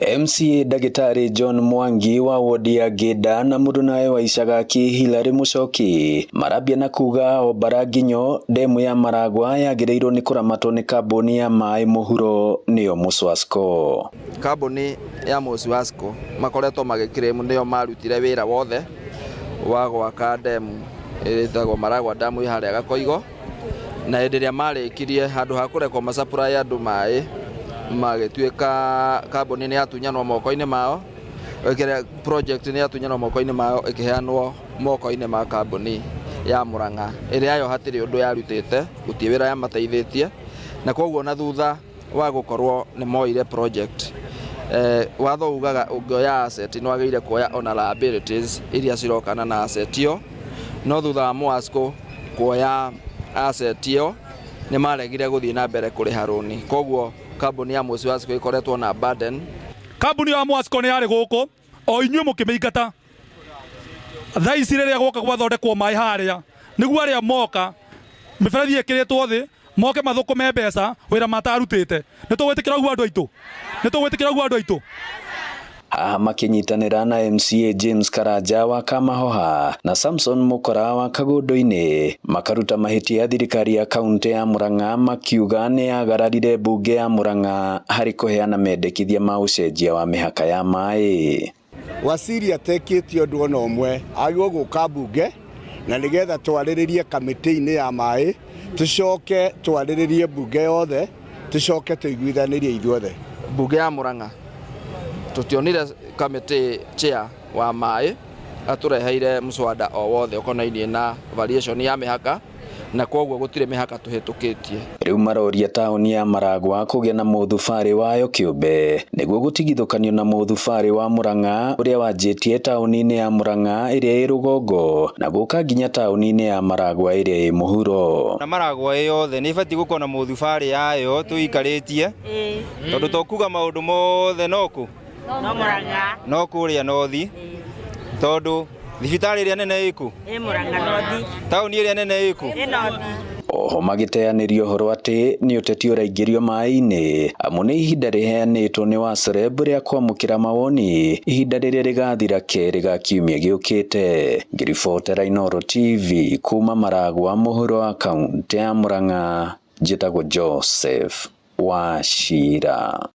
MCA Ndagĩtarĩ John Mwangi wa wodi ya Ngĩnda na mũrunawe wa Icagaki Hilary Muchoki marambia na kuga o mbara nginyo demu ya Maragua yagĩrĩirwo nĩ kũramatwo nĩ kambuni ya maĩ mũhuro nĩyo Muswasco. Kambuni ya Muswasco makoretwo magĩclaim nĩo marutire wĩra wothe wa gwaka demu ĩtagwo Maragua Dam ĩ harĩa Gakoigo, na hĩndĩ ĩrĩa marĩkirie handũ ha kũrekwo ma supply andũ maĩ, magĩtuĩka kambuni nĩ yatunyanwo moko-inĩ mao, ĩkĩrĩa project nĩ yatunyanwo moko-inĩ mao ĩkĩheanwo moko-inĩ ma kambuni ya Murang'a ĩrĩa yo hatirĩ ũndũ yarutĩte, gũtirĩ wĩra yamateithĩtie, na koguo na thutha wa gũkorwo nĩ moire project, watho ugaga ũngĩoya asset nĩ wagĩrĩire kuoya ona liabilities iria cirokana na asset ĩyo, no thutha wa Mwasco kuoya asset ĩyo nĩ maregire gũthiĩ na mbere kũrĩha rũni, koguo kambuni ya Muswasco ĩkoretwo na burden. Kambuni ya Mwasco nĩ yarĩ gũkũ o inyuĩ mũkĩmĩingata. Thaa ici rĩrĩa gwoka gwathondekwo maĩ harĩa nĩguo arĩa moka mĩberethi ĩkĩrĩtwo thĩ moke mathũkũme mbeca wĩra matarutĩte. Nĩ tũgwĩtĩkĩra ũguo andũ aitũ? Nĩ tũgwĩtĩkĩra ũguo andũ aitũ? Haha makĩnyitanĩra na MCA James Karanja wa Kamahoha na Samson Mukora wa Kagundu-inĩ makaruta mahĩtia thirikari ya kaunti ya Murang'a makiuga nĩ yagararire mbunge ya Murang'a harĩ kũheana mendekithia ma ũcenjia wa mĩhaka ya maĩ. Waziri atekĩte ũndũ ona ũmwe, agĩrĩirwo gũka mbunge na nĩgetha twarĩrĩrie kamĩtĩ-inĩ ya maĩ, tũcoke twarĩrĩrie mbunge yothe, tũcoke tũiguithanĩrie ithuothe. Mbunge ya Murang'a tũtionire kamĩtĩ chair wa maĩ atũreheire mũswada o wothe ũkonainie na variation ya mĩhaka, na koguo gũtirĩ mĩhaka tũhĩtũkĩtie. Rĩu maroria taũni ya Maragua kũgĩa na mũthubarĩ wayo kĩũmbe nĩguo gũtigithũkanio na mũthubarĩ wa Murang'a ũrĩa wanjĩtie taũni-inĩ ya Murang'a ĩrĩa ĩ rũgongo na gũka nginya taũni-inĩ ya Maragua ĩrĩa ĩ mũhuro. Na Maragua ĩ yothe nĩ ĩbatiĩ gũkorwo na mũthubarĩ yayo tũikarĩtie, tondũ to kuga maũndũ mothe no kũ no kũrĩa north, tondũ thibitarĩ ĩrĩa nene ĩkũ, taũni ĩrĩa nene ĩkũ. Oho magĩteanĩria ũhoro atĩ nĩ ũteti ũraingĩrio maĩ-inĩ amu nĩ ihinda rĩheanĩtwo nĩ Wacereb rĩa kwamũkĩra mawoni, ihinda rĩrĩa rĩgathira kerĩ ga kiumia gĩũkĩte. Ngĩribotera Inooro TV kuma Maragua mũhuro wa kaunti ya Murang'a, njĩtagwo Joseph Wachira.